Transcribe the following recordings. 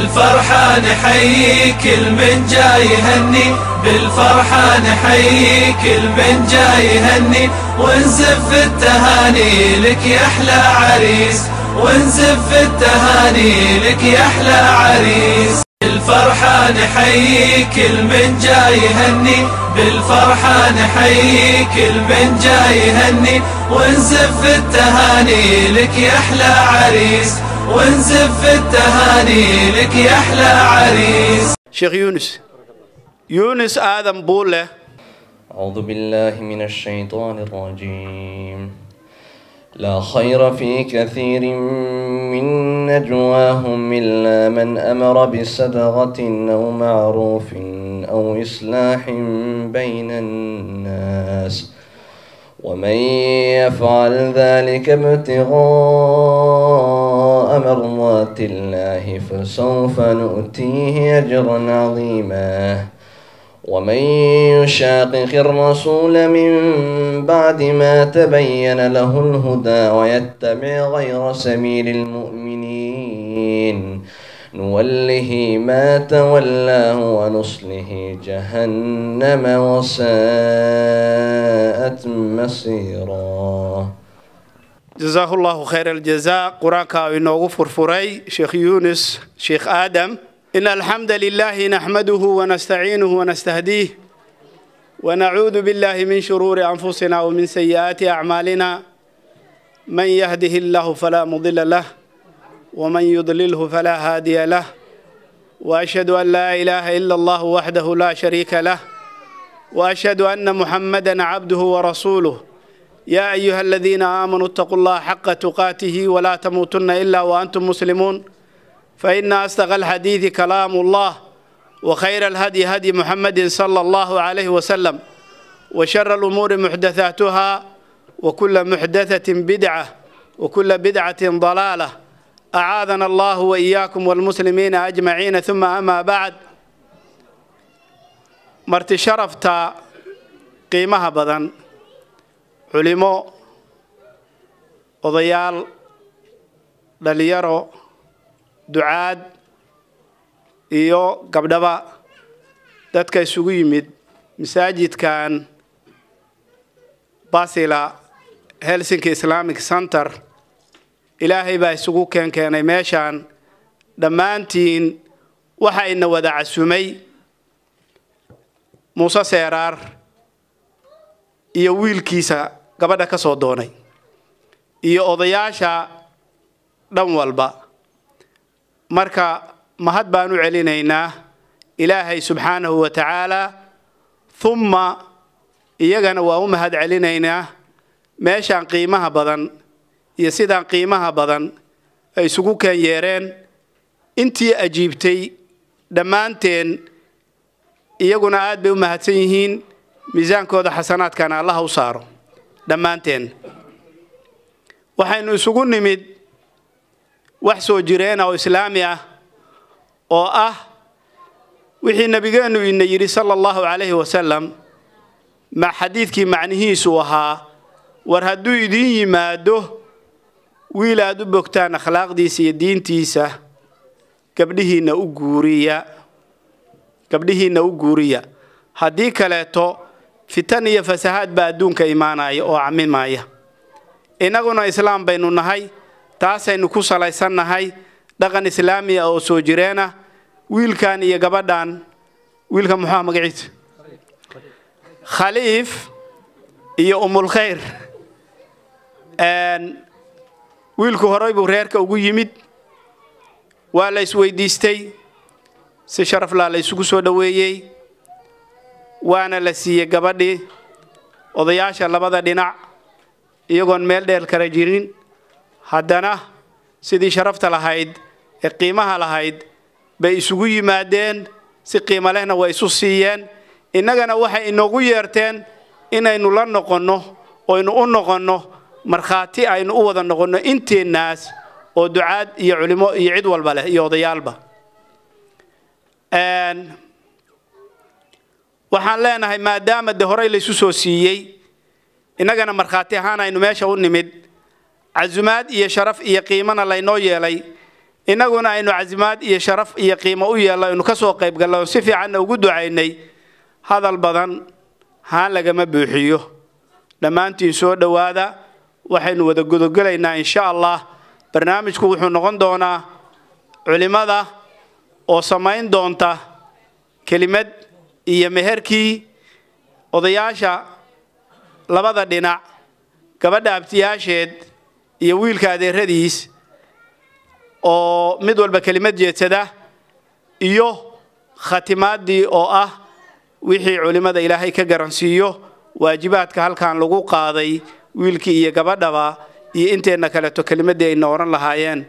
بالفرحة نحيي كل من جاي يهني، بالفرحة نحيي كل من جاي يهني، ونزف التهاني لك يا أحلى عريس، ونزف التهاني لك يا أحلى عريس. بالفرحة نحيي كل من جاي يهني، بالفرحة نحيي كل من جاي يهني، ونزف التهاني لك يا أحلى عريس، ونزف التهاني لك يا أحلى عريس. Sheekh Yunis, Yunis Aadan Buule. أعوذ بالله من الشيطان الرجيم. لا خير في كثير من نجواهم إلا من أمر بصدقة أو معروف أو إصلاح بين الناس، ومن يفعل ذلك ابتغاء مرضات الله فسوف نؤتيه أجرا عظيما. ومن يشاقق الرسول من بعد ما تبين له الهدى ويتبع غير سبيل المؤمنين نوله ما تولاه ونصله جهنم وساءت مصيرا. Jazaahu Allahu khayr aljazaa. Qur-aanka inoogu furfuray Sheekh Yunis Sheekh Aadam. إن الحمد لله نحمده ونستعينه ونستهديه، ونعوذ بالله من شرور أنفسنا ومن سيئات أعمالنا، من يهده الله فلا مضل له ومن يضلله فلا هادي له، وأشهد أن لا إله إلا الله وحده لا شريك له، وأشهد أن محمدا عبده ورسوله. يا أيها الذين آمنوا اتقوا الله حق تقاته ولا تموتن إلا وأنتم مسلمون، فإن أصدق الحديث كلام الله، وخير الهدي هدي محمد صلى الله عليه وسلم، وشر الأمور محدثاتها، وكل محدثة بدعة، وكل بدعة ضلالة. أعاذنا الله وإياكم والمسلمين أجمعين، ثم أما بعد. Marti sharafta qiimaha badan, culimo, odayaal, dhalinyaro, ducaad iyo gabdhaba, dadka isugu yimid masaajidkan Basila Helsinki Islamic Center, Ilaahay baa isugu keenkeenay meeshaan dhammaantiin. Waxa ina wada casumay Muuse Seeraar iyo wiilkiisa gabadha ka soo doonay iyo odayaasha dhan walba. Marka mahad baan u celinaynaa Ilaahay subxaanahu wa tacaala, thumma iyagana waa u mahad celinaynaa meeshaan qiimaha badan iyo sidaan qiimaha badan ay isugu keen yeereen. Intii ajiibtay dhammaanteen iyaguna aad bay u mahadsan yihiin, miisaankooda xasanaadkana Allaha u saaro. Dhammaanteen waxaynu isugu nimid wax soo jireena oo islaami ah, oo ah wixii nabigeennu ina yidhi sala Allahu calayhi wasalam, ma xadiidkii macnihiisu ahaa: war hadduu idiin yimaado wiil aad u bogtaan akhlaaqdiisa iyo diintiisa, gabdhihiinna u guuriya, gabdhihiinna u guuriya. Haddii kaleeto fitan iyo fasahaad baa adduunka imaanaya oo camimaya. Innaguna islaam baynu nahay, taasaynu ku salaysannahay, dhaqan islaami ah oo soo jireena. Wiilkan iyo gabadhan, wiilka muxuu magaciisa? Khaliif iyo Umulkhayr. Wiilku horey buu reerka ugu yimid, waa la isweydiistay, si sharaf laa la isugu soo dhoweeyey, waana la siiyey gabadhii. Odayaasha labada dhinac iyagoon meel dheer kala jirin, haddana sidii sharafta lahayd ee qiimaha lahayd bay isugu yimaadeen, si qiimo lehna way isu siiyeen. Innagana waxay inoogu yeerteen inaynu la noqonno oynu u noqonno markhaati, aynu u wada noqonno inteennaas oo ducaad iyo culimo iyo cid walba leh iyo odayaalba. Waxaan leenahay, maadaama de horey laysu soo siiyey, innagana markhaati ahaan aynu meesha u nimid, casumaad iyo sharaf iyo qiimana laynoo yeelay, Innaguna aynu casimaad iyo sharaf iyo qiimo u yeello, aynu ka soo qayb gallo oo si fiicanna ugu ducaynay. Hadal badan haan lagama buuxiyo. Dhammaantiin soo dhowaada. Waxaynu wada gudogelaynaa insha Allah. Barnaamijku wuxuu noqon doonaa culimada oo samayn doonta kelimad iyo meherkii, odayaasha labada dhinac, gabadha abtiyaasheed iyo wiilka adeeradiis oo mid walba kelimad jeedsada, iyo khatimaadii oo ah wixii culimada Ilaahay ka garansiiyo waajibaadka halkan lagu qaaday wiilkii iyo gabadhaba iyo inteenna kaleeto kelimadii ayna oran lahaayeen.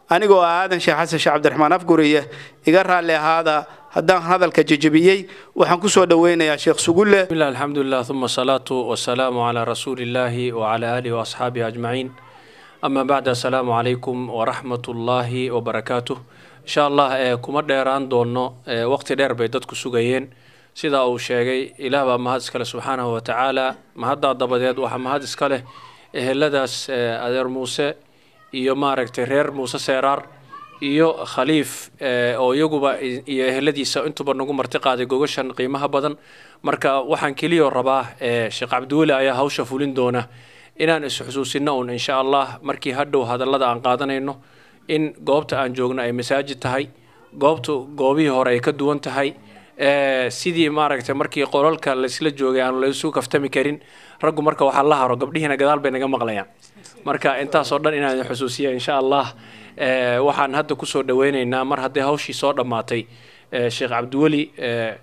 Anigoo ah Aadan Sheekh Xasan Sheekh Cabdiraxmaan Afguriye, iga raalli ahaada haddaan hadalka jejebiyey. Waxaan ku soo dhoweynayaa Sheekh Sugulle. بسم الله، الحمد لله، ثم الصلاة والسلام على رسول الله وعلى آله وأصحابه أجمعين، أما بعد، السلام عليكم ورحمة الله وبركاته. إن شاء الله kuma dheeraan doono, waqti dheer bay dadku sugayeen. Sida uu sheegay, Ilaah baa mahad iska leh subxaanahu wa tacaala. Mahaddaa dabadeed waxaa mahad iska leh eheladaas, adeer Muuse iyo maaragtay reer Muuse Seeraar iyo Khaliif oo iyaguba iyo eheladiisa intuba nagu marti qaaday gogashan qiimaha badan. Marka waxaan keliya rabaa, Sheekh Cabdiweli ayaa hawsha fulin doona, inaan is-xusuusino un insha Allah markii hadhow hadallada aan qaadanayno in goobta aan joogno ay masaajid tahay, goobtu goobihii hore ay ka duwan tahay, sidii maaragtay markii qolalka laysla joogay aan laysu kaftami karin raggu. Marka waxaa la haro gabdhihiina gadaal bay naga maqlayaan. Marka intaasoo dhan inaan idin xusuusiya insha Allah. Waxaan hadda kusoo dhaweyneynaa, mar hadday hawshii soo dhammaatay, Sheekh Cabdiweli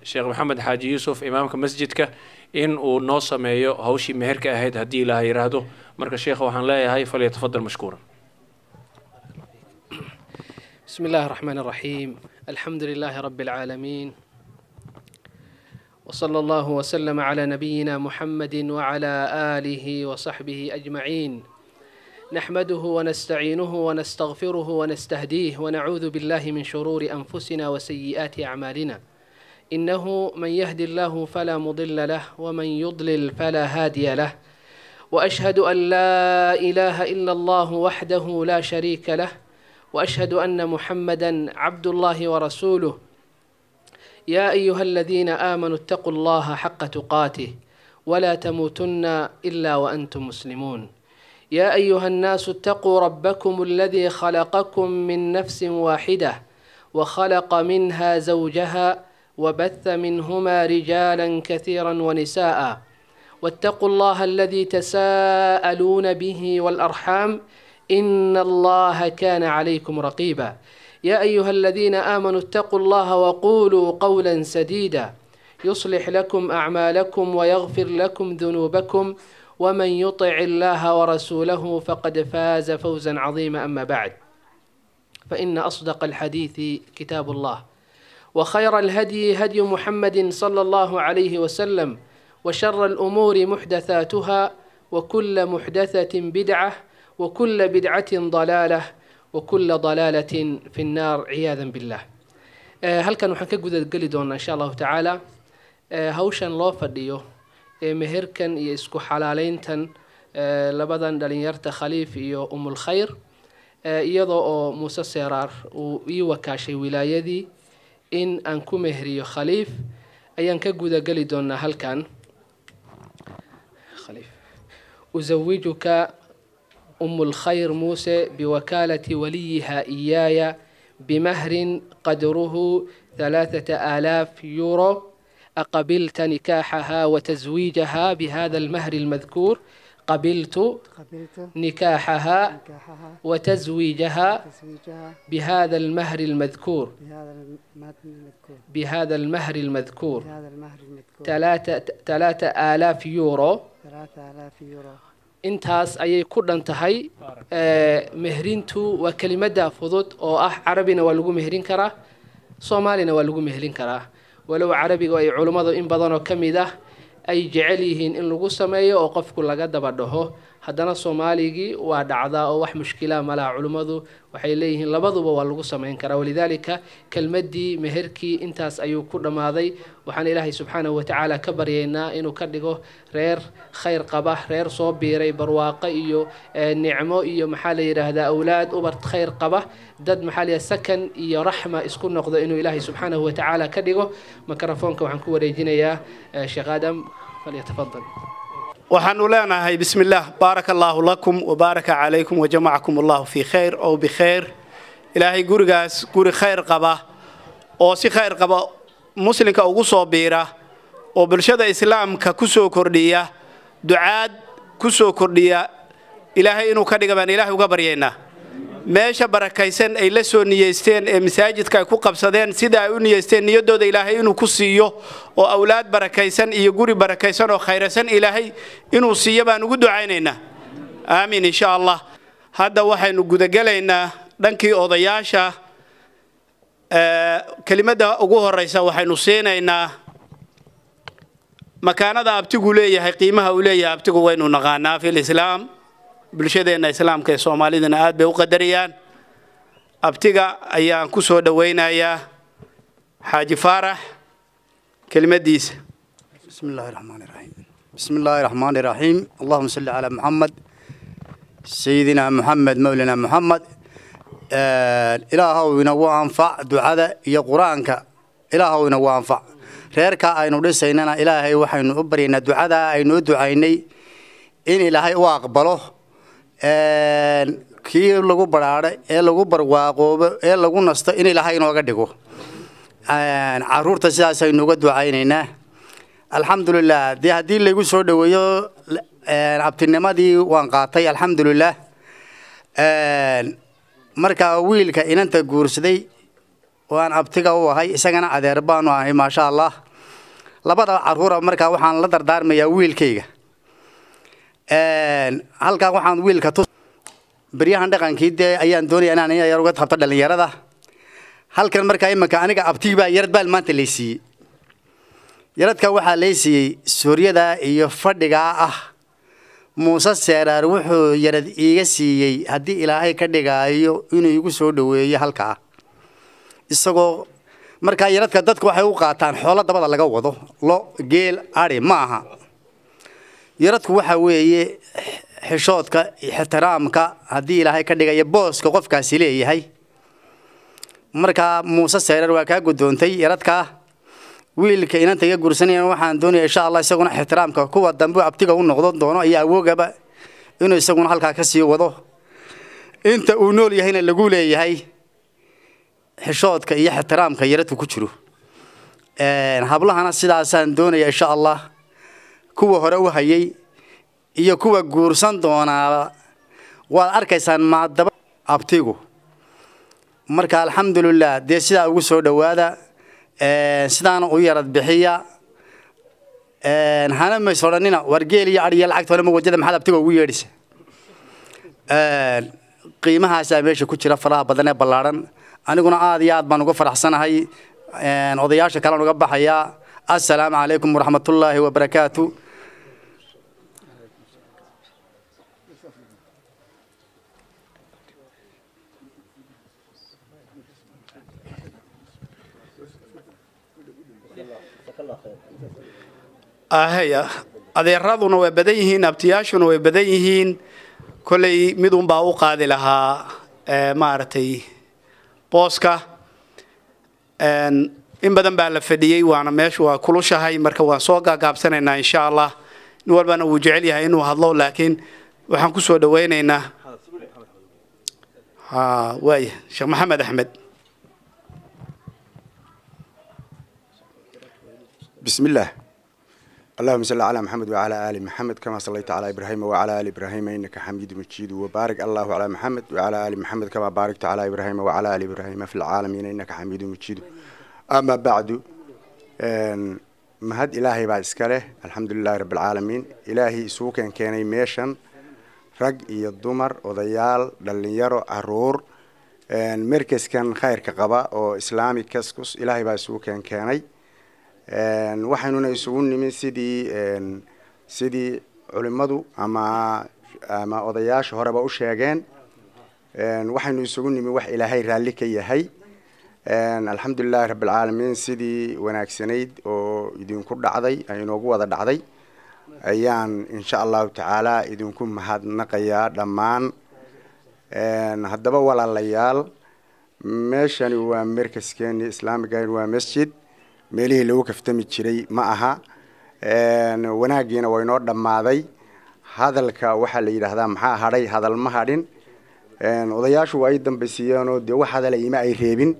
Sheekh Maxamed Xaaji Yuusuf, imaamka masjidka, in uu noo sameeyo hawshii meherka ahayd haddii Ilaah yidhaahdo. Marka sheekha waxaan leeyahay فليتفضل مشكورا. بسم الله الرحمن الرحيم، الحمد لله رب العالمين، وصلى الله وسلم على نبينا محمد وعلى آله وصحبه أجمعين. نحمده ونستعينه ونستغفره ونستهديه، ونعوذ بالله من شرور أنفسنا وسيئات أعمالنا، إنه من يهد الله فلا مضل له ومن يضلل فلا هادي له، وأشهد أن لا إله إلا الله وحده لا شريك له، واشهد ان محمدا عبد الله ورسوله. يا ايها الذين امنوا اتقوا الله حق تقاته ولا تموتن الا وانتم مسلمون. يا ايها الناس اتقوا ربكم الذي خلقكم من نفس واحده وخلق منها زوجها وبث منهما رجالا كثيرا ونساء، واتقوا الله الذي تساءلون به والارحام ان الله كان عليكم رقيبا. يا ايها الذين امنوا اتقوا الله وقولوا قولا سديدا يصلح لكم اعمالكم ويغفر لكم ذنوبكم، ومن يطع الله ورسوله فقد فاز فوزا عظيما. اما بعد، فان اصدق الحديث كتاب الله، وخير الهدي هدي محمد صلى الله عليه وسلم، وشر الامور محدثاتها، وكل محدثه بدعه، وكل بدعة ضلالة، وكل ضلالة في النار عياذا بالله. Halkan waxaan ka gudageli doonaa insha Allahu tacaala hawshan loo fadhiyo ee meherkan iyo isku xalaaleyntan labadan dhalinyarta, Khaliif iyo Umulkhayr, iyadoo oo Muuse Seeraar uu ii wakaashay wilaayadii in aan ku mehriyo Khaliif ayaan ka gudageli doonaa halkan. Khaliif, أزوجك أم الخير موسى بوكالة وليها إياي بمهر قدره 3000 يورو، أقبلت نكاحها وتزويجها بهذا المهر المذكور؟ قبلت. قبلت نكاحها نكاحها وتزويجها تزويجها بهذا المهر المذكور. بهذا المتن المذكور. بهذا المهر المذكور. بهذا المهر المذكور. 3000 يورو. 3000 يورو. Intaas ayay ku dhan tahay mehrintu. Waa kelimada fudud oo ah Carabina waa lagu mehrin karaa, Soomaalina waa lagu mehrin karaa, walow Carabiga ay culummadu in badan oo ka mid ah ay jecel yihiin in lagu sameeyo oo qofku laga daba dhaho. Haddana Soomaaligii waa dhacdaa oo wax mushkila malaha. Culimmadu waxay leeyihiin labaduba waa lagu samayn karaa. Walidaalika kelmaddii meherkii intaas ayuu ku dhammaaday. Waxaan Ilaahay subxaanahu watacaala ka baryaynaa inuu ka dhigo reer khayr qaba, reer soo biiray barwaaqo iyo nicmo iyo, maxaa la yidhaahdaa, awlaad ubad khayr qaba, dad, maxaa la yidhahdaa, sakan iyo raxma isku noqdo inuu Ilaahay subxaanahu watacaala ka dhigo. Mikrofoonka waxaan ku wareejinayaa Sheekh Aadam, falyatafadal. Waxaanu leenahay bismi illaah, baaraka allaahu lakum wabaaraka calaykum wajamacakum allahu fii khayr ow bikhayr. Ilaahay gurigaas guri khayr qaba oo si khayr qaba muslimka ugu soo biira oo bulshada islaamka ku soo kordhiya, ducaad ku soo kordhiya, Ilaahay inuu ka dhiga baan Ilaahay uga baryaynaa. Meesha barakaysan ay la soo niyeysteen ee masaajidka ay ku qabsadeen, sida ay u niyeysteen niyaddooda Ilaahay inuu ku siiyo oo awlaad barakaysan iyo guri barakaysan oo khayraysan Ilaahay inuu siiyo baan ugu ducaynaynaa. Aamiin, insha Allah. Hadda waxaynu gudagelaynaa dhankii odayaasha. Kelimadda ugu horeysa waxaynu siinaynaa makaanada abtigu leeyahay, qiimaha uu leeyahay abtigu waynu naqaanaa fil islaam. Bulshadeenna islaamka ee Soomaalidana aad bay u qadariyaan abtiga. Ayaan ku soo dhowaynayaa Xaaji Faarax kelimadiisa. بسم الله الرحمن الرحيم، بسم الله الرحمن الرحيم، اللهم صل على محمد، سيدنا محمد، مولانا محمد. Ilaahow inagu anfac ducada iyo Qur-aanka, Ilaahow inagu anfac. Reerka aynu dhisaynana Ilaahay waxaynu u baryaynaa ducada aynu u ducaynay in Ilaahay u aqbalo, kii lagu baraaro ee lagu barwaaqoobo ee lagu nasto in Ilaahay inooga dhigo. Caruurta sidaas aynu uga ducaynaynaa. Alxamdulilah, dee haddii laygu soo dhaweeyo abtinimadii waan qaatay, alxamdulilah. Marka wiilka inanta guursaday oo aan abtiga u ahay, isagana adeer baanu ahay, maasha Allah. Labada caruura markaa waxaan la dardaarmayaa wiilkayga halkaa waxaan wiilka tus beryahan dhaqankii dee ayaan doonaya inaan yar uga tabto dhalinyarada halkan. Markaa imanka aniga abtigi baa yarad baal maanta lay siiyey. Yaradka waxaa lay siiyey suuryada iyo fadhigaa ah. Muuse Seeraar wuxuu yarad iiga siiyey haddii Ilaahay ka dhigaayo inuu igu soo dhaweeyo halkaa isagoo. Markaa yaradka dadku waxay u qaataan xoolo dabada laga wado, lo, geel, ari. Ma aha. Yaradku waxa weeye xishoodka, ixtiraamka, haddii Ilaahay ka dhigaya booska qofkaasi leeyahay. Markaa Muuse Seeraar waa kaa guddoontay yaradkaa. Wiilka inanta iga guursanayana waxaan doonaya insha Allah isaguna ixtiraamka kuwa dambe abtiga u noqdon doono iyo awoogaba inuu isaguna halkaa ka sii wado inta uu nool yahayna lagu leeyahay xishoodka iyo ixtiraamka yaradku ku jiro. Hablahana sidaasaan doonaya insha Allah, kuwa hore u hayay iyo kuwa guursan doonaaba waad arkaysaan maadaba abtigu. Marka alxamdulilah, dee sidaa ugu soo dhawaada, sidaana u yarad bixiya. Hana mays odhanina war geel iyo adhiyo lacagta hore ma wajada, maxaad abtiga ugu yeedhisa? Qiimahaasaa meesha ku jira faraha badan ee ballaadhan. Aniguna aad iyo aad baan uga faraxsanahay. Odayaasha kalean uga baxayaa. Assalaamu calaykum waraxmatullaahi wabarakaatu. Ahaya, adeeraduna way badan yihiin, abtiyaashuna way badan yihiin. Kolley midunbaa u qaadi lahaa maaragtay booska. In badan baa la fadhiyey, waana meeshu waa kulushahay. Marka waan soo gaagaabsanaynaa insha Allah. Nin walbana wuu jecel yahay inuu hadlo, laakiin waxaan kusoo dhawaynaynaa ha waaya Sheekh Maxamed Axmed. بسم الله، اللهم صل على محمد وعلى آل محمد كما صليت على إبراهيم وعلى آل إبراهيم إنك حميد مجيد، وبارك الله على محمد وعلى آل محمد كما باركت على إبراهيم وعلى آل إبراهيم في العالمين إنك حميد مجيد. أما بعد، mahad Ilaahay baa iska leh, alxamdulilaahi rabbi alcaalamiin. Ilaahay isugu keenkeenay meeshan rag iyo dumar, odayaal, dhallinyaro, caruur, merkaskan khayrka qaba oo Islamic Kaskus, Ilaahay baa isugu keenkeenay. Waxaynuna isugu nimin sidii culimmadu ama Ama odayaasha horeba u sheegeen, waxaynu isugu nimi wax Ilaahay raalli ka yahay. Alxamdulilaahi rabbilcaalamiin, sidii wanaagsanayd oo idinku dhacday ay inoogu wada dhacday ayaan insha Allahu tacaala idinku mahadnaqayaa dhammaan. Haddaba walaalayaal, meeshani waa markaskeeni islaamiga, waa masjid, meelihii lagu kaftami jiray ma aha. Wanaagiina waa inoo dhammaaday. Hadalka waxaa la yidhaahdaa maxaa hadhay? Hadal ma hadhin. Odayaashu waa ay dambaysiiyeenoo dee wax hadala ima ay reebin.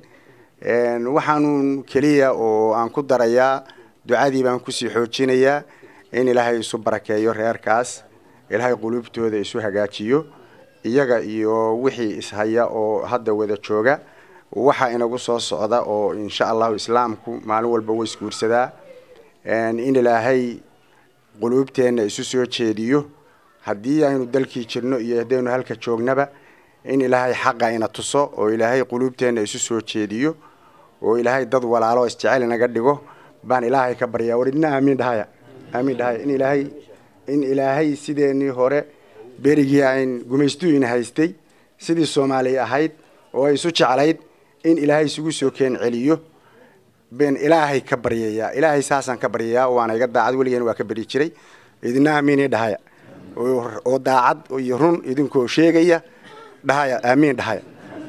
Waxaanu keliya oo aan ku darayaa, ducadii baan kusii xoojinayaa, in Ilaahay isu barakeeyo reerkaas, Ilaahay quluubtooda isu hagaajiyo, iyaga iyo wixii ishaya oo hadda wada jooga. Waxa inagu soo socda oo insha Allahu islaamku maalin walba way isguursadaa, in Ilaahay quluubteenna isu soo jeediyo, haddii aynu dalkii jirno iyo haddaynu halka joognaba, in Ilaahay xaqa ina tuso oo Ilaahay quluubteenna isu soo jeediyo oo Ilaahay dad walaalo isjecel inaga dhigo baan Ilaahay ka baryaa. War idna aamiin dhahaya, aamiin dhahaya. In Ilaahay sideenii hore, berigii ayn gumaystuhu haystay, sidii Soomaaliya ahayd oo ay isu jeclayd, in Ilaahay isugu soo keen celiyo been Ilaahay ka baryayaa. Ilaahay saasaan ka baryayaa, waana iga daacad, weligeen waa ka baryi jiray. Idina aamiin dhahaya, oo daacad iyo run idinkoo sheegaya dhahaya, aamiin dhahaya.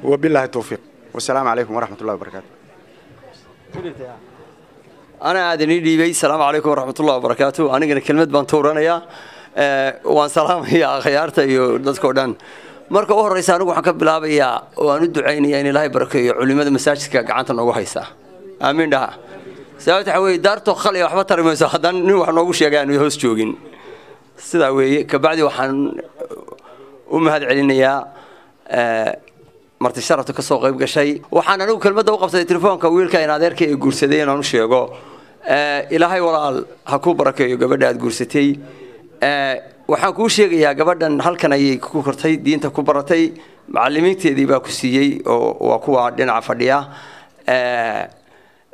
Wabilaahi towfiiq, wasalaamu calaykum waraxmatullahi wabarakaatu. Ana aadan ii dhiibay. Asalaamu calaykum waraxmatullahi wabarakaatu. Anigana kelmad baan tuuranayaa. Waan salaamayaa akhyaarta iyo dadkao dhan. Marka u horreysa, anigu waxaan ka bilaabayaa oo aan u ducaynayaa in Ilaahay barakeeyo culimada masaajidka gacanta noogu haysa. Aamiin dhaha. Sababta waxaa weeye, daartoo khaliya waxba tari mayso haddaan nin wax noogu sheegay aanu hoos joogin. Sidaa weeye. Kabacdi waxaan u mahad celinayaa marti sharafta ka soo qayb gashay. Waxaan anigu kelmadda u qabsaday telefoonka wiilka in adeerka ee guursaday inaan u sheego, Ilaahay walaal ha ku barakeeyo gabadha aad guursatay. Waxaan kuu sheegayaa, gabadhan halkan ayay ku kortay, diinta ku baratay, macallimiinteedii baa ku siiyey oo waa kuwa dhinaca fadhiya.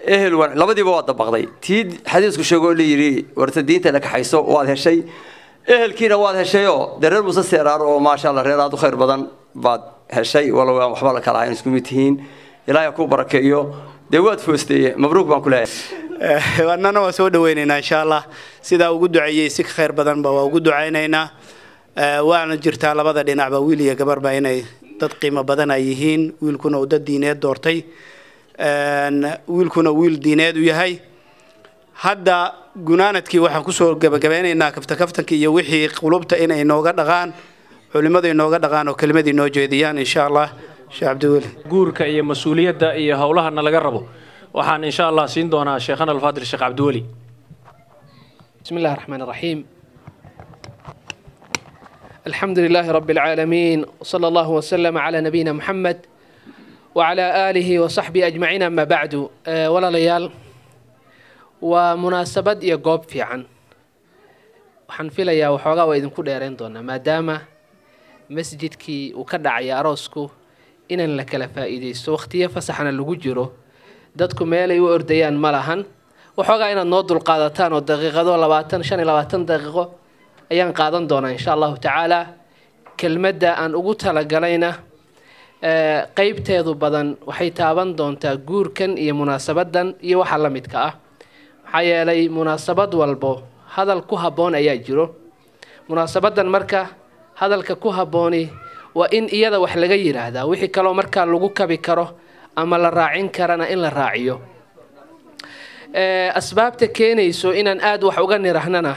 Ehel labadiiba waa dabaqday. Tii xadiisku sheegoo la yidhi warta diinta la kaxayso waad heshay, ehelkiina waad heshayoo dee reer Muuse Seeraar oo maasha Allah reer aad u khayr badan baad heshay, walow aan waxba la kala ahayn, isku mid tihiin. Ilaahay ku barakeeyo. Dee waad foosteeye, mabruuk baan ku leeyahay. Annana waa soo dhaweynaynaa insha Allah. Sidaa ugu duceeyey si ka khayr badanba waa ugu ducaynaynaa. Waana jirtaa labada dhinacba, wiil iyo gabarba, inay dad qiimo badan ay yihiin. Wiilkuna uu dad diineed doortay, wiilkuna wiil diineed u yahay. Hadda gunaanadkii waxaan kusoo gabagabeynaynaa kafta kaftankii iyo wixii qulubta inay nooga dhaqaan culimmadu, inooga dhaqaan oo kelimadii noo jeediyaan insha Allah, Sheekh Cabdiweli. Guurka iyo mas-uuliyadda iyo howlahana laga rabo waxaan insha Allah siin doonaa sheekhana alfaadil Sheekh Cabdiweli. بسم الله الرحمن الرحيم، الحمد لله رب العالمين، وصلى الله وسلم على نبينا محمد وعلى آله وصحبه أجمعين، أما بعد. Walaalayaal, waa munaasabad iyo goob fiican. Waxaan filayaa waxoogaa waa idinku dheerayn doonaa, maadaama masjidkii uu ka dhacaya aroosku, inaan la kala faa'iidaysto waqtiyo fasaxna lagu jiro, dadku meelay u ordayaan ma lahan. Waxoogaa inaad noo dulqaadataan oo daqiiqado 20, 25 daqiiqo ayaan qaadan doonaa insha Allahu tacaala. Kelmadda aan ugu talagalayna qeybteedu badan waxay taaban doontaa guurkan iyo munaasabadan iyo waxa la midka ah, maxaa yeelay munaasabad walbo hadal ku habboon ayaa jiro. Munaasabadan marka hadalka ku habbooni waa in iyada wax laga yidhaahdaa, wixii kaloo markaa lagu kabi karo ama la raacin karana in la raaciyo. Asbaabta keenayso inaan aada wax uga nirahnana,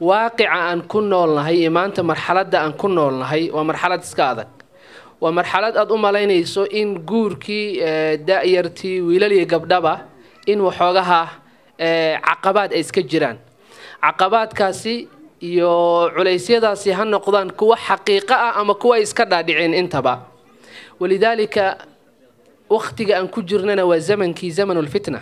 waaqica aan ku noolnahay iyo maanta marxaladda aan ku noolnahay waa marxalad iska adag. Waa marxalad aada u malaynayso in guurkii da-yartii, wiilal iyo gabdhaba, in waxoogaha caqabaad ay iska jiraan. Caqabaadkaasi iyo culeysyadaasi ha noqdaan kuwa xaqiiqo ah ama kuwa ay iska dhaadhiceen intaba. Walidaalika waqtiga aan ku jirnana waa zamankii zamanulfitna,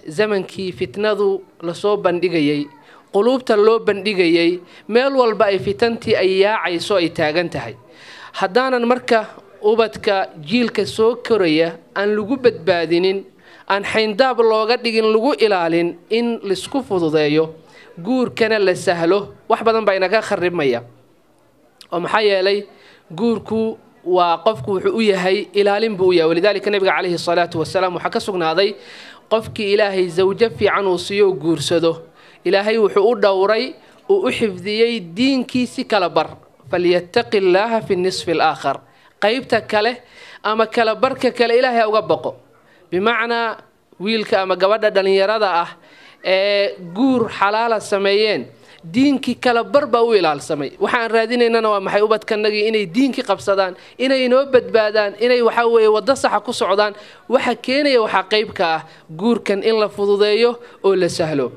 zamankii fitnadu lasoo bandhigayay, quluubta loo bandhigayay, meel walba ay fitantii ay yaacayso, ay taagan tahay. Haddaanan marka ubadka jiilka soo koraya aan lagu badbaadinin, aan xayndaab looga dhigin, lagu ilaalin in laisku fududeeyo Guurkana la sahlo, wax badan baa inaga kharibmaya. Oo maxaa yeelay, guurku waa qofku wuxuu u yahay ilaalin buu u yahay. Walidaalika nabiga calayhi salaatu wasalaam waxaa ka sugnaaday, qofkii Ilaahay zawjo fiican uu siiyo, guursado, Ilaahay wuxuu u dhowray, uu u xifdiyey diinkiisi kala bar. Falyattaqi illaaha fi nisfi alaakhar, qaybta kale ama kala barka kale Ilaahay ha uga baqo. Bimacnaa, wiilka ama gabadha dhallinyarada ah ee guur xalaala sameeyeen, diinkii kala bar baa u ilaalsamay. Waxaan raadinaynana waa maxay? Ubadkanagii inay diinkii qabsadaan, inay inoo badbaadaan, inay waxaa weeye waddo saxa ku socdaan. Waxa keenaya waxaa qayb ka ah guurkan in la fududeeyo oo la sahlo.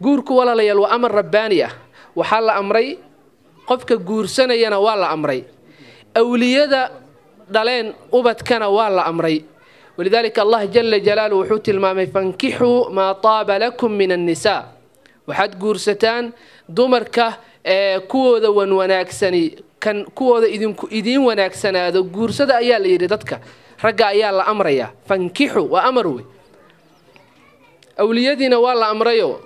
Guurku, walaalayaal, waa amar rabbaani ah. Waxaa la amray qofka guursanayana, waa la amray awliyada dhaleen ubadkana, waa la amray. Walidaalika Allah jala jalaalu wuxuu tilmaamay: fankixuu maa taaba lakum min annisaa, waxaad guursataan dumarka ee kuwooda wan wanaagsani, kan kuwooda idinku idiin wanaagsanaado guursada ayaa la yidhi. Dadka ragga ayaa la amrayaa, fankixu waa amar wey. Awliyadiina waa la amrayo,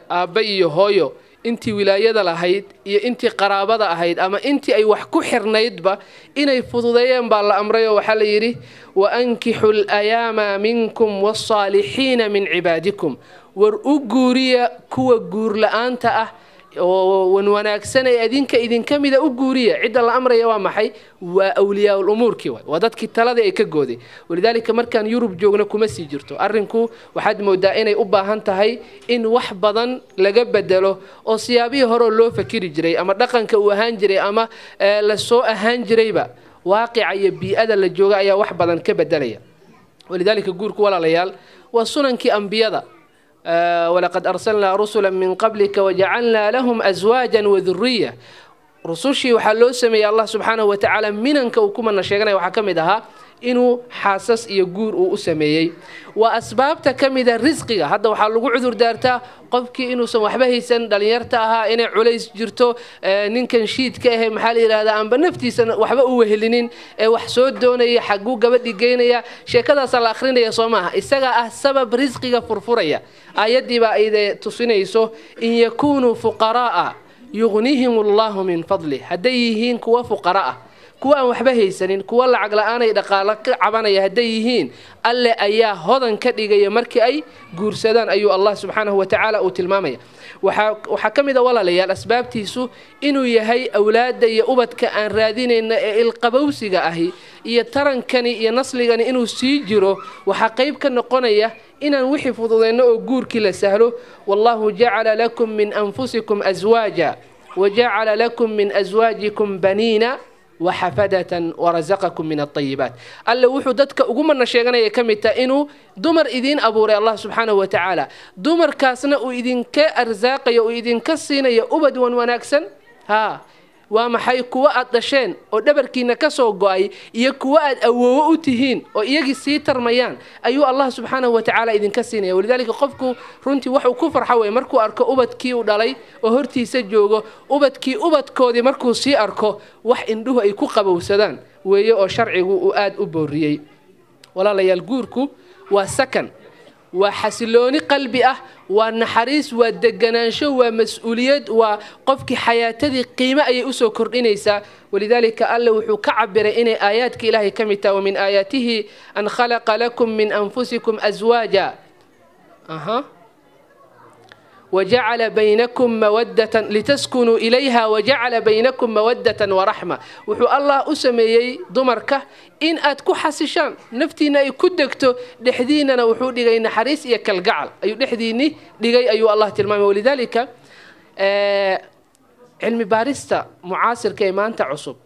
aabbe iyo hooyo, intii wilaayada lahayd iyo intii qaraabada ahayd ama intii ay wax ku xirnaydba inay fududeeyeen baa la amray. Oo waxaa la yidhi: waankixu alayaama minkum waالsaalixiina min cibaadikum, war u guuriya kuwa guur la-aanta ah oo wan wanaagsan ee adinka idinka mida u guuriya. Cidda la amraya waa maxay? Waa awliyaa umuurkii waay, waa dadkii taladii ay ka gooday. Walidaalika markaan Yurub joogno kuma sii jirto arrinku. Waxaad moodaa inay u baahan tahay in wax badan laga bedelo oo siyaabihii horeo loo fakiri jiray ama dhaqanka uu ahaan jiray ama lasoo ahaan jirayba, waaqica iyo bii-ada la jooga ayaa wax badan ka bedelaya. Walidaalika guurku, walaalayaal, waa sunankii ambiyada. Walaqad arsalnaa rusula min qablika wajacalnaa lahum aswaaja waduriya. Rusushii waxaa loo sameeyey, Allah subxaanahu wa tacaala minanka uu kumana sheeganaya waxaa ka mid ahaa inuu xaasas iyo guur uu u sameeyey. Waa asbaabta ka mida risqiga. Hadda waxaa lagu cudur daartaa qofkii inuusan waxba haysan, dhalinyarta ahaa, inay culays jirto, ninkan shiidka ahe, maxaa la yidhahdaa, aanba naftiisa waxba u wehelinin ee wax soo doonaya, xaguu gabadhi geynaya? Sheekadaasaa la akhrinaya, soo maaha? Isagaa ah sabab risqiga furfuraya. Aayaddii baa ayde tusinayso: in yakunuu fuqaraa'a yugnihim allahu min fadlih. Hadday yihiin kuwa fuqara ah, kuwa aan waxba haysanin, kuwa lacag la-aanay dhaqaalo ka cabanaya hadday yihiin, Alle ayaa hodan ka dhigaya markii ay guursadaan, ayuu Allah subxaanahu wa tacaala uu tilmaamaya. Waxaa ka mid a, walaalayaal, asbaabtiisu inuu yahay awlaadda iyo ubadka aan raadinayna ee ilqabowsiga ahi iyo tarankani iyo nasligani inuu sii jiro. Waxaa qayb ka noqonaya inaan wixii fududeyno oo guurkii la sahlo. Wallahu jacala lakum min anfusikum aswaaja wajacala lakum min aswaajikum baniina waxafadatan warazaqakum min alayibaat. Alle wuxuu dadka ugu mana sheeganaya ka mid taha inuu dumar idiin abuuray Allah subxaanahu wa tacaala, dumarkaasna uu idinka arsaaqayo, uu idinka siinayo ubad wan wanaagsan. Haa, waa maxay? Kuwa aad dhasheen oo dhabarkiina ka soo go-ay iyo kuwa aad awoowo u tihiin oo iyagii sii tarmayaan ayuu Allah subxaanahu wa tacaala idinka siinaya. Walidaalika qofku runtii waxuu ku farxo wey markuu arko ubadkii uu dhalay oo hortiisa joogo, ubadkii ubadkoodii markuu sii arko, wax indhuhu ay ku qabowsadaan weeye oo sharcigu uu aada u booriyey. Walaalayaal, guurku waa sakan, waa xasilooni qalbi ah, waa naxariis, waa deganaansho, waa mas-uuliyad, waa qofkii xayaatadii qiimo ayay usoo kordhinaysaa. Walidaalika Alle wuxuu ka cabiray inay aayaadka Ilaahay ka mid tahay: wamin aayaatihi an khalaqa lakum min anfusikum aswaaja aha wajacala baynakum mawadatan litaskunuu ilayha wajacala baynakum mawadatan waraxma. Wuxuu Allah u sameeyey dumarka in aad ku xasishaan, naftiina ay ku degto, dhexdiinana wuxuu dhigay naxariis iyo kalgacal ayuu dhexdiinni dhigay, ayuu Allah tilmaamay. Walidaalika cilmi baarista mucaasirka ee maanta cusub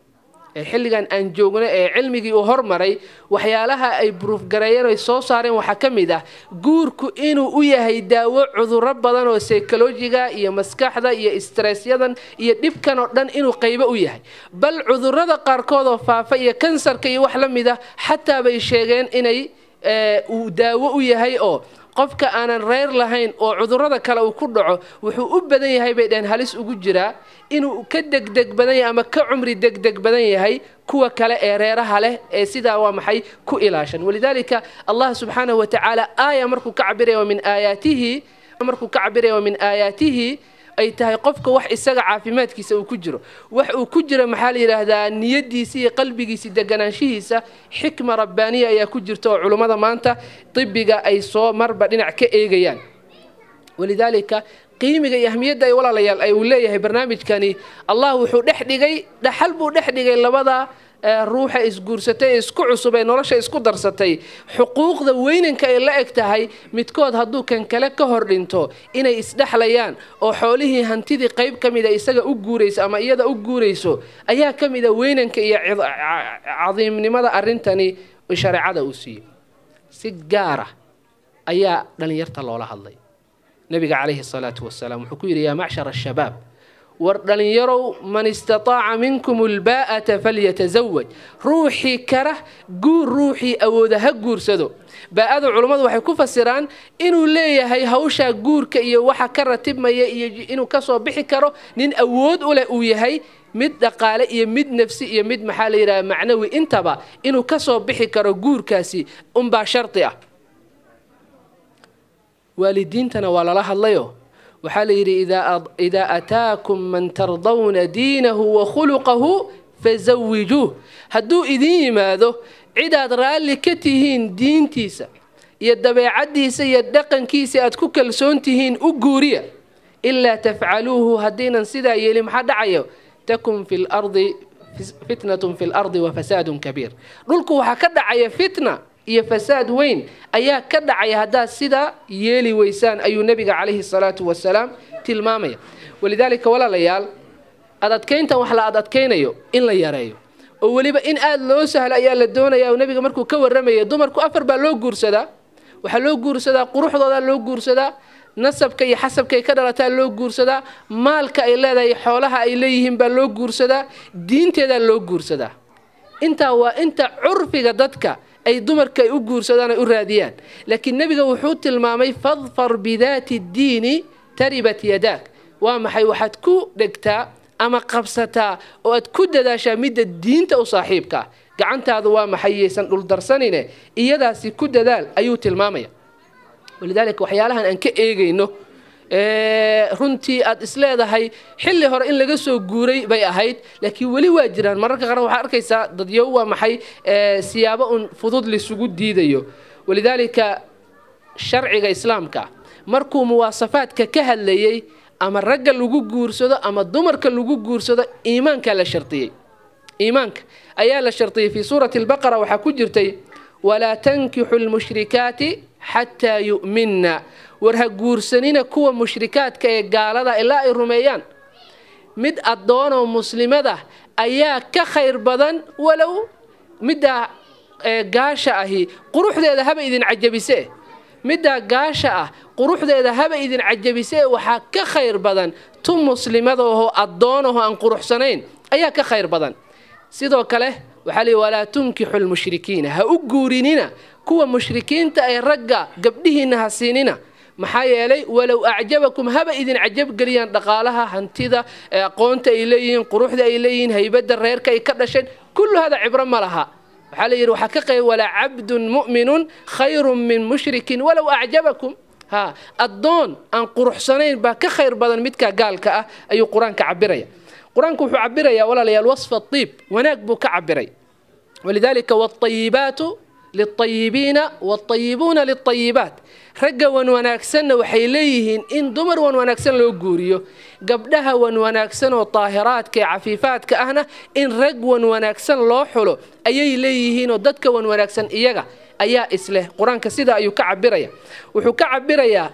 ee xilligan aan joogno ee cilmigii uu hormaray, waxyaalaha ay buruufgareeyeen ay soo saareen waxaa ka mid ah guurku inuu u yahay daawo cudurro badan oo psychologiga iyo maskaxda iyo stressyadan iyo dhibkan oo dhan inuu qaybo u yahay. Bal cudurrada qaarkood oo faafa iyo kansarka iyo wax la mid ah xataa bay sheegeen inay uu daawo u yahay. Oo qofka aanan reer lahayn oo cudurrada kale uu ku dhaco, wuxuu u badan yahay, bay dhaheen, halis ugu jiraa inuu ka degdeg badan yahay ama ka cumri degdeg badan yahay kuwa kale ee reeraha leh ee sidaa, waa maxay, ku ilaashan. Walidaalika Allah subxaanahu wa tacaala aaya markuu ka cabiraya: wa min aayaatihi Markuu ka cabiraya wa min aayaatihi ay tahay qofka wax isaga caafimaadkiisa uu ku jiro, wax uu ku jiro maxaa la yidhaahdaa niyadiisa iyo qalbigiisa deganaanshihiisa, xikma rabbaaniya ayaa ku jirta oo culummada maanta tibiga ay soo marba dhinac ka eegayaan. Walidaalika qiimiga iyo ahmiyadda ay walaalayaal ay uu leeyahay barnaamijkani, Allah wuxuu dhex dhigay dhaxal buu dhex dhigay labada ruuxa isguursatay ee isku cusub ee nolosha isku darsatay, xuquuqda weynanka ay la eg tahay midkood hadduu kan kale ka hor dhinto inay isdhexlayaan oo xoolihii hantidii qayb ka mida isaga u guurayso ama iyada u guurayso ayaa ka mida weynanka iyo cadiimnimada arrintani shareecada uu siiyey. Si gaara ayaa dhalinyarta loola hadlay. Nabiga calayhi salaatu wasalaam wuxuu ku yidhi yaa macshar ashabaab, war dhalinyarow, man istataaca minkum albaa'ata falyatazawaj, ruuxii kara guur, ruuxii awooda ha guursado. Baa'ada culummadu waxay ku fasiraan inuu leeyahay hawshaa guurka iyo waxa ka ratibmaya iyo inuu kasoo bixi karo, nin awood u leh uu yahay, mid dhaqaale iyo mid nafsi iyo mid maxaa la yidhaha macnawi intaba inuu kasoo bixi karo guurkaasi unbaa shardi ah. Waalidiintana waa lala hadlayo, waxaa la yidhi idaa ataakum man tardawna diinahu wa khuluqahu fazawijuuh, hadduu idin yimaado cidaad raalli ka tihiin diintiisa iyo dabeecaddiisa iyo dhaqankiisa aad ku kalsoon tihiin u guuriya. Ilaa tafcaluuhu, haddiinan sidaa yeelin maxaa dhacayo? Takun fi lardi fitnatun fi lardi wa fasaadun kabiir, dhulku waxaa ka dhacaya fitna iyo fasaad weyn ayaa ka dhacaya haddaad sidaa yeeli weysaan, ayuu nabiga calayhi salaatu wasalaam tilmaamaya. Walidaalika walaalayaal, ad adkayntan wax la ad adkaynayo in la yareeyo oo weliba in aada loo sahlo ayaa la doonaya. Nabiga markuu ka warramaya dumarku afar baa loo guursadaa, waxaa loo guursadaa quruxdoodaa loo guursadaa, nasabka iyo xasabka ay ka dhalataa loo guursadaa, maalka ay leedahay xoolaha ay leeyihiin baa loo guursadaa, diinteedaa loo guursadaa. Intaa waa inta curfiga dadka ay dumarka ay u guursadaan ay u raadiyaan. Laakiin nebiga wuxuu tilmaamay fadfar bidaati ddiini taribat yadaak, waa maxay? Waxaad ku dhegtaa ama qabsataa oo aad ku dadaashaa midda diinta u saaxiibka ah, gacantaadu waa maxay yaysan dhuldarsanine, iyadaasi ku dadaal ayuu tilmaamaya. Walidaalika waxyaalahan aan ka eegayno runtii aad isleedahay xilli hore in laga soo guuray bay ahayd, laakiin weli waa jiraan. Mararka qaar waxaad arkaysaa dadyow waa maxay siyaabo un fudud lisugu diidayo. Walidaalika sharciga islaamka markuu muwaasafaadka ka hadlayey ama ragga lagu guursado ama dumarka lagu guursado, iimaankaa la shardiyey, iimaanka ayaa la shardiyey. Fii suurati albaqara waxaa ku jirtay walaa tankixu lmushrikaati xataa yu'minna, war ha guursanina kuwa mushrikaadka ee gaalada ilaa ay rumeeyaan. Mid addoonoo muslimada ayaa ka khayr badan walow middaa gaasha ahi quruxdeeda haba idin cajabise, middaa gaasha ah quruxdeeda haba idin cajabise, waxaa ka khayr badan tu muslimada oo addoonahoo aan quruxsanayn ayaa ka khayr badan. Sidoo kale waxaa lihi walaa tunkixu lmushrikiina, ha u guurinina kuwa mushrikiinta ee ragga gabdhihiinna ha siinina, maxaa yeelay walow acjabakum haba idin cajabgeliyaan dhaqaalaha, hantida, aqoonta ay leeyihiin, quruxda ay leeyihiin, haybadda reerka ay ka dhasheen, kullu hada cibro ma laha. Waxaa la yidhi waxaa ka qayb walaa cabdun mu'minun khayrun min mushrikin walow acjabakum, ha addoon aan quruxsanayn baa ka khayr badan midka gaalka ah ayuu qur-aanka cabiraya. Qur-aanku wuxuu cabirayaa walaalayaal wasfa tiib, wanaag buu ka cabiray. Walidaalika waalayibaatu lilطayibiina waalayibuuna lilطayibaat, ragga wan wanaagsanna waxay leeyihiin in dumar wan wanaagsan loo guuriyo, gabdhaha wan wanaagsan oo daahiraadka ee cafiifaadka ahna in rag wan wanaagsan loo xulo ayay leeyihiinoo dadka wan wanaagsan iyaga ayaa isleh. Qur-aanka sidaa ayuu ka cabiraya. Wuxuu ka cabirayaa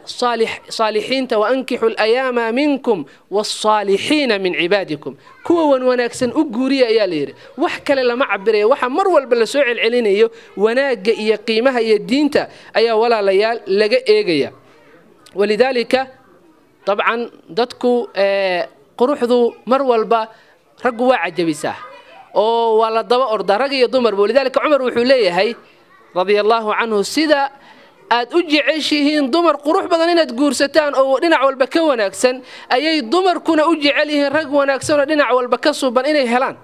saalixiinta, waankixu alayaama minkum waالsaalixiina min cibaadikum, kuwa wan wanaagsan u guuriya ayaa la yidhi. Wax kale lama cabiraya, waxa mar walba lasoo celcelinayo wanaagga iyo qiimaha iyo diinta ayaa walaalayaal laga eegaya. Walidaalika dabcan dadku quruxdu mar walba raggu waa cajabisaa oo waa la daba ordaa rag iyo dumarba. Walidaalika Cumar wuxuu leeyahay radia allaahu canhu, sida aad u jeceshihiin dumar qurux badan inaad guursataan oo dhinac walba ka wanaagsan, ayay dumarkuna u jecel yihiin rag wanaagsan oo dhinac walba ka suuban inay helaan.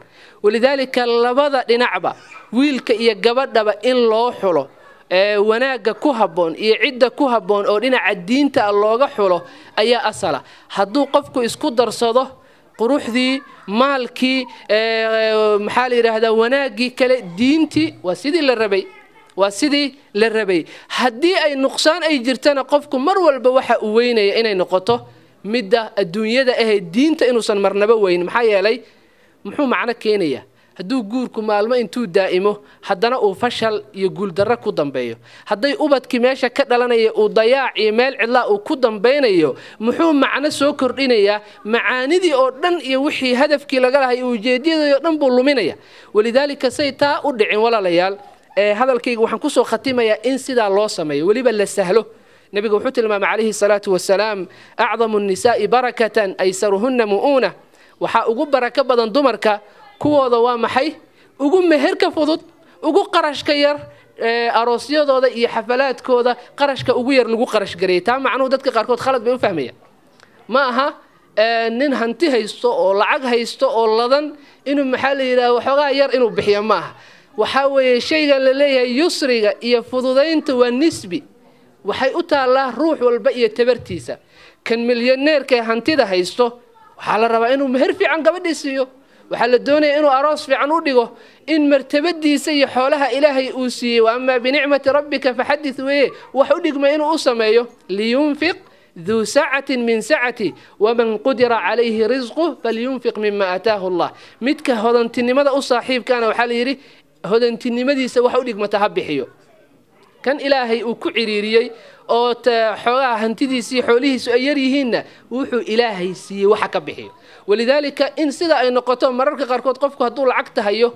Walidaalika labada dhinacba wiilka iyo gabadhaba in loo xulo Wanaagga ku habboon iyo cidda ku habboon oo dhinaca diinta looga xulo ayaa asala. Hadduu qofku isku darsado quruxdii, maalkii, maxaa la yidhaahdaa, wanaaggii kale, diintii, waa sidii la rabay, waa sidii la rabay. Haddii ay nuqsaan ay jirtana, qofku mar walba waxa uu weynaya inay noqoto midda adduunyada ahee, diinta inuusan marnaba weyn. Maxaa yeelay, muxuu macno keenayaa hadduu guurku maalmo intuu daa'imo haddana uu fashal iyo guuldarro ku dambeeyo? Hadday ubadkii meesha ka dhalanaya uu dayaac iyo meel cidlaa uu ku dambaynayo, muxuu macno soo kordhinayaa? Macaanidii oo dhan iyo wixii hadafkii laga lahay iyo ujeedadii oo dhan buu luminaya. Walidaalika, say taa u dhicin, walaalayaal, hadalkayga waxaan kusoo khatimayaa in sidaa loo sameeyo, weliba la sahlo. Nabiga wuxuu tilmaamay calayhi salaatu wasalaam: أعظم النساء بركة أيسرهن مؤونة. Waxaa ugu barako badan dumarka kuwooda waa maxay? Ugu meherka fudud, ugu qarashka yar, aroosyadooda iyo xafalaadkooda qarashka ugu yar lagu qarash gareeyay. Taa macnuhu dadka qaarkood khalad bay u fahmayaan. Ma aha nin hanti haysto oo lacag haysto oo ladan inuu, maxaa la yidhaha, waxoogaa yar inuu bixiyo ma aha. Waxaa weeye shaygan la leeyahay yusriga iyo fududaynta waa nisbi, waxay u taallaa ruux walba iyo tabartiisa. Kan milyaneerka ee hantida haysto waxaa la rabaa inuu meher fiican gabadhii siiyo, waxaa la doonaya inuu aroos fiican u dhigo, in martabadiisa iyo xoolaha Ilaahay uu siiyey, وأما بنعمة ربك فحدث weeye, wax u dhigma inuu u sameeyo. لينفق ذو سعة من سعته ومن قدر عليه رزقه فلينفق مما آتاه الله. Midka hodantinimada u saaxiibkaana waxaa la yidhi hodantinimadiisa wax u dhigmata ha bixiyo. Kan Ilaahay uu ku ciriiriyey oo xoogaha hantidiisii xoolihiisu ay yar yihiinna, wuxuu Ilaahay siiyey waxa ka bixiyo. Walidaalika, in sida ay noqoto, mararka qaarkood qofku hadduu lacagta hayo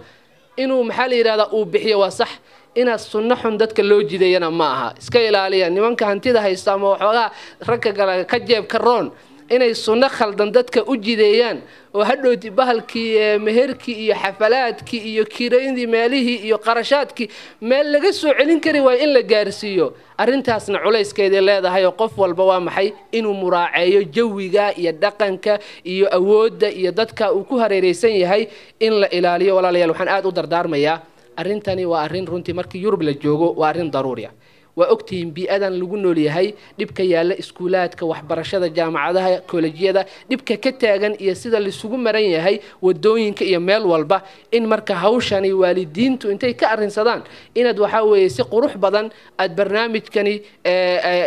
inuu, maxaa la yidhahdaa, uu bixiyo waa sax. Inaad sunno xun dadka loo jidayana ma aha. Iska ilaaliya nimanka hantida haysta ama waxoogaa ragka gala ka jeebka roon inay sunno khaldan dadka u jideeyaan, oo hadhowti bahalkii meherkii iyo xafalaadkii iyo kiraydii meelihii iyo qarashaadkii meel laga soo celin kari waayo in la gaarsiiyo. Arrintaasna culayskeeday leedahay, oo qof walba waa maxay inuu muraaceeyo jawiga iyo dhaqanka iyo awoodda iyo dadka uu ku hareereysan yahay in la ilaaliyo. Walaalayaal, waxaan aada u dardaarmayaa, arrintani waa arrin runtii markii Yurub la joogo waa arrin daruuri ah. Waa ogtihiin bii-adan lagu nool yahay, dhibka yaalla iskuulaadka, waxbarashada, jaamacadaha, koolejyada, dhibka ka taagan iyo sida laisugu maran yahay wadooyinka iyo meel walba. In marka hawshani waalidiintu intay ka arrinsadaan, inaad waxaa weeye si qurux badan aad barnaamijkani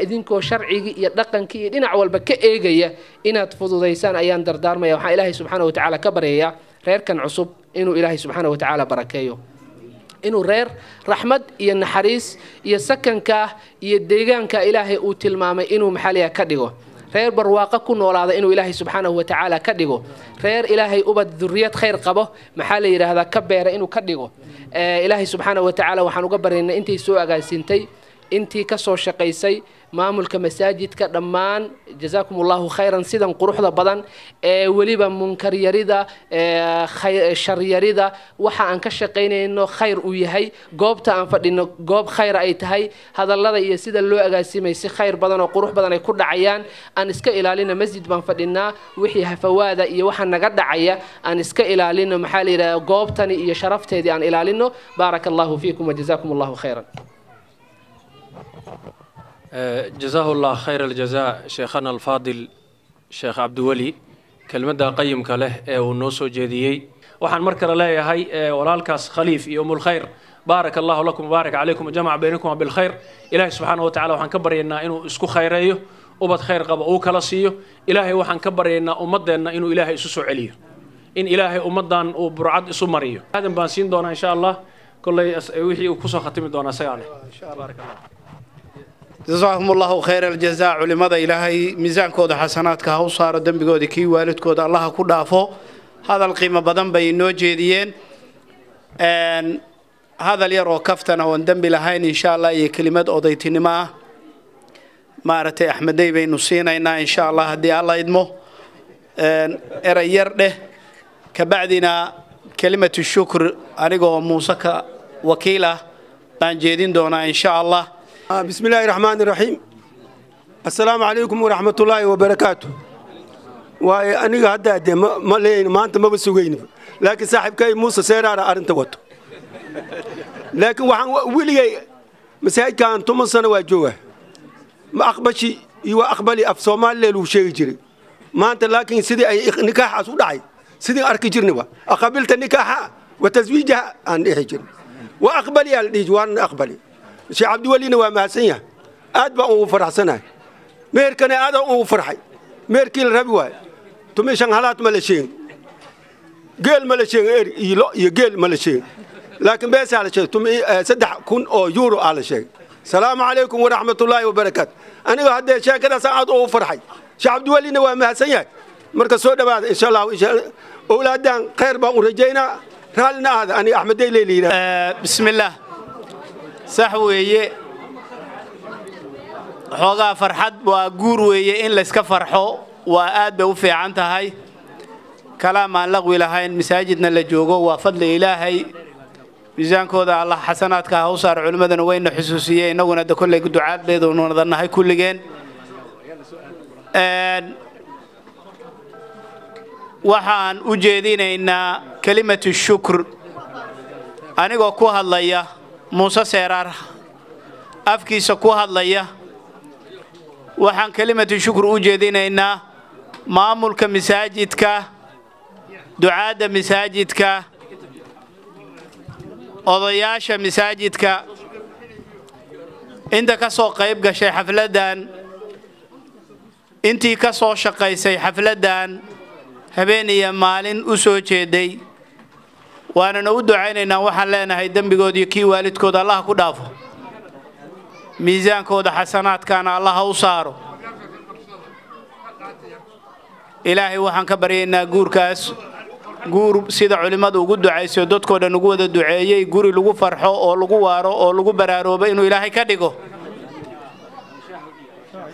idinkoo sharcigii iyo dhaqankii iyo dhinac walba ka eegaya inaad fududaysaan ayaan dardaarmaya. Waxaan Ilaahay subxaana watacaala ka baryayaa reerkan cusub inuu Ilaahay subxaana watacaala barakeeyo, inuu reer raxmad iyo naxariis iyo sakanka iyo deegaanka Ilaahay uu tilmaamay inuu maxaaliya ka dhigo, reer barwaaqo ku noolaada inuu Ilaahay subxaanahu watacaala ka dhigo, reer Ilaahay ubad duriyad khayr qabo, maxaa la yidhaahdaa, ka beera inuu ka dhigo. Ilaahay subxaanahu watacaala waxaan uga baryaynaa intay soo agaasintay, intii ka soo shaqaysay, maamulka masaajidka dhammaan, جزاكم الله خيرا. Sidan quruxda badan ee weliba munkaryarida, sharyarida, waxa aan ka shaqaynayno khayr uu yahay, goobta aan fadhino goob khayr ay tahay, hadallada iyo sida loo agaasimay si khayr badan oo qurux badan ay ku dhacayaan, aan iska ilaalino. Masjid baan fadhinaa, wixii hafawaada iyo waxa naga dhacaya aan iska ilaalino, maxaa la yidhahda, goobtani iyo sharafteedii aan ilaalino. بارك الله فيكم وجزاكم الله خيرا. جزاه الله خير الجزاء شيخنا الفاضل sheekh Cabdiweli kelmadda qayimka leh ee uu noo soo jeediyey. Waxaan mar kale leeyahay walaalkaas Khaliif iyo Umulkhayr, بارك الله لكم وبارك عليكم وجمع بينكم بالخير. Ilaahay subxaana wa tacala waxaan ka baryaynaa inuu isku khayreeyo, ubad khayr qaba uu kala siiyo. Ilaahay waxaan ka baryaynaa ummadeenna inuu Ilaahay isu soo celiyo, in Ilaahay ummaddan uu burcad isu mariyo. Aadan baan siin doonaa insha Allah, kolley wixii uu kusoo khatimi doonaa isagaa leh. Baarak Allah. جزاهم الله خير الجزاء. Culimada Ilaahay miisaankooda xasanaadka ha u saaro, dembigoodii kii waalidkooda Allaha ku dhaafo. Hadal qiimo badan bay inoo jeediyeen. Hadal yar oo kaftana oon dembi lahayn insha Allah iyo kelimad odaytinimo ah, maaragtay, Axmedey baynu siinaynaa insha Allah haddii Alla idmo. Erey yar dheh, kabacdina kelimatu shukr anigoo Muuse ka wakiil ah baan jeedin doonaa insha Allah. بسم الله الرحمن الرحيم، السلام عليكم ورحمة الله وبركاته. Waay aniga hadda dee ma leeyahin maanta maba sugayni, laakiin saaxiibkay Muuse Seeraara arrinta wato, laakiin waxaan weligay Masaajidkan 10 sano waa jooga, ma aqbashi iyo waa aqbali af Soomaaliya lagu sheegi jiray maanta, laakiin sidii ay nikaaxaas u dhacay sidii arki jirnay, waa aqabilta nikaaxa wa taswiijaha aan dhihi jirnay, waa aqbali aa la dhihi, waana aqbali. Sheekh Cabdiwelina waa mahadsan yahay, aad baan ugu faraxsanahay. Meherkana aadaan ugu farxay, meherkii la rabi waayo 15 halaad ma la sheegin, geel ma la sheegin, eri iyo lo iyo geel ma la sheegin, laakiin beesaa la sheegay, 3000 oo euro aa la sheegay. Salaamu calaykum waraxmatullaahi wabarakaatu. Aniga haddee sheekadaas aad ugu farxay, Sheekh Cabdiwelina waa mahadsan yahay. Marka soo dhowaada insha Allahu, owlaadan khayr baan u rajaynaa, raallina aada. Aniga Axmedey leyla yidhaha. Bismillaah, sax weeye, xoogaa farxad waa guur weeye, in layska farxo waa aad bay u fiican tahay. Kalaam aan laqwi lahayn, masaajidna la joogo, waa fadli Ilaahay. Miisaankooda Allah xasanaadka ha u saaro. Culimmadana wayna xusuusiyey, innaguna de kolley ducaad baynu nahay kulligeen. Waxaan u jeedinaynaa kelimatu shukr anigoo ku hadlaya Muuse Seeraar afkiisa ku hadlaya. Waxaan kelimatu shukr u jeedinaynaa maamulka masaajidka, ducaadda masaajidka, odayaasha masaajidka, inta ka soo qayb gashay xafladdan, intii ka soo shaqaysay xafladdan, habeen iyo maalin u soo jeeday. Waanana u ducaynaynaa. Waxaan leenahay dembigood iyo kii waalidkooda Allah ku dhaafo, miisaankooda xasanaadkaana Allah ha u saaro. Ilaahay waxaan ka baryaynaa guurkaas guur sida culimmadu ugu ducaysayo, dadkoo dhan ugu wada duceeyey, guri lagu farxo oo lagu waaro oo lagu baraaroobo inuu Ilaahay ka dhigo.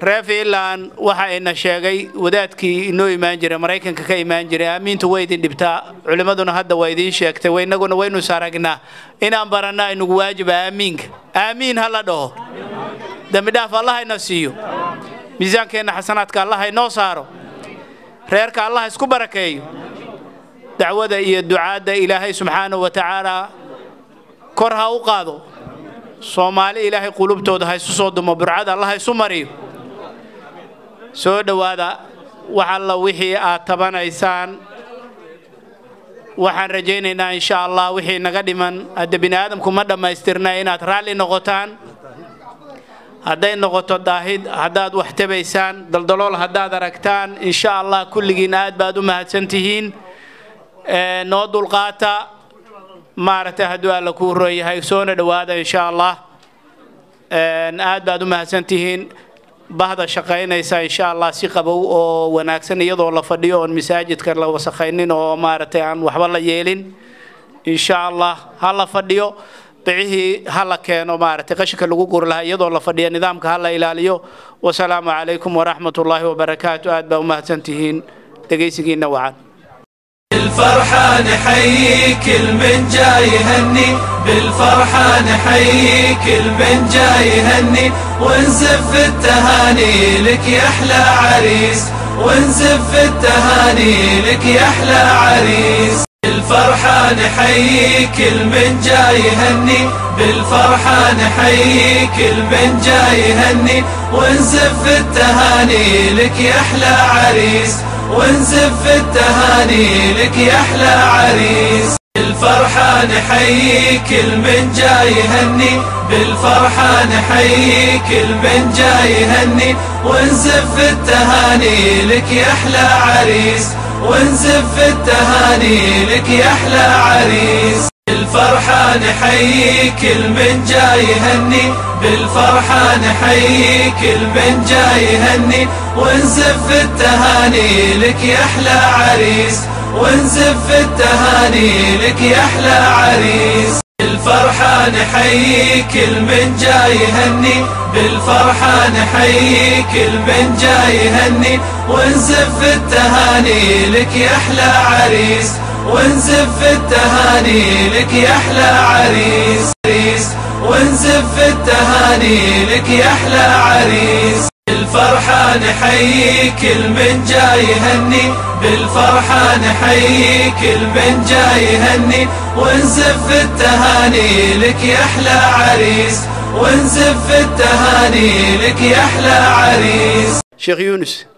Reer Fiinland waxa ina sheegay wadaadkii inoo imaan jiray, Maraykanka ka imaan jiray, aamiintu way idin dhibtaa. Culimmaduna hadda waa idiin sheegtay, innaguna waynu is aragnaa, inaan barannaa inugu waajiba aamiinka. Aamiin ha la dhaho. Dembi dhaaf Allah ina siiyo, miisaankeenna xasanaadka Allah inoo saaro, reerka Allah isku barakeeyo, dacwada iyo ducaadda Ilaahay subxaanahu wa tacaala kor ha u qaado, Soomaali Ilaahay qulubtooda ha isu soo dumo, burcada Allah ha isu mariyo. Soo dhowaada. Wax alla wixii aad tabanaysaan waxaan rajaynaynaa insha Allah wixii naga dhiman, hadda bini aadamku ma dhammaystirna, inaad raalli noqotaan. Hadday noqoto daahid, haddaad wax tabaysaan, daldalool haddaad aragtaan, insha Allah kulligiin aad baad u mahadsan tihiin. Noo dulqaata, maaragtay, hadduu Alla kuu roon yahay. Soona dhowaada insha Allah, aad baad u mahadsan tihiin. Bahda shaqaynaysa insha Allah si qabow oo wanaagsan, iyadoo la fadhiyo oon masaajidka la wasakhaynin oo maaragtay aan waxba la yeelin, insha Allah ha la fadhiyo. Bicihii ha la keeno, maaragtay, qashinka lagu guri lahaa, iyadoo la fadhiyo nidaamka ha la ilaaliyo. Wasalaamu calaykum waraxmat ullaahi wabarakaatu. Aad baa u mahadsan tihiin dhegaysigiina wacan. بالفرحة نحيي كل من جاي يهني، بالفرحة نحيي كل من جاي يهني، ونزف التهاني لك يا أحلى عريس، ونزف التهاني لك يا أحلى عريس. بالفرحة نحيي كل من جاي يهني، بالفرحة نحيي كل من جاي يهني، ونزف التهاني لك يا أحلى عريس، ونزف التهاني لك يا أحلى عريس. بالفرحة نحيي كل من جاي يهني، بالفرحة نحيي كل من جاي يهني، ونزف التهاني لك يا أحلى عريس، ونزف التهاني لك يا أحلى عريس. بالفرحة نحيي كل من جاي يهني، بالفرحة نحيي كل من جاي يهني، ونزف التهاني لك يا أحلى عريس، ونزف التهاني لك يا أحلى عريس. بالفرحة نحيي كل من جاي يهني، بالفرحة نحيي كل من جاي يهني، ونزف التهاني لك يا أحلى عريس، ونزف التهاني لك يا أحلى عريس، ونزف التهاني لك يا أحلى عريس. بالفرحة نحيي كل من جاي يهني، بالفرحة نحيي كل من جاي يهني، ونزف التهاني لك يا أحلى عريس، ونزف التهاني لك يا أحلى عريس. Sheekh Yuunus.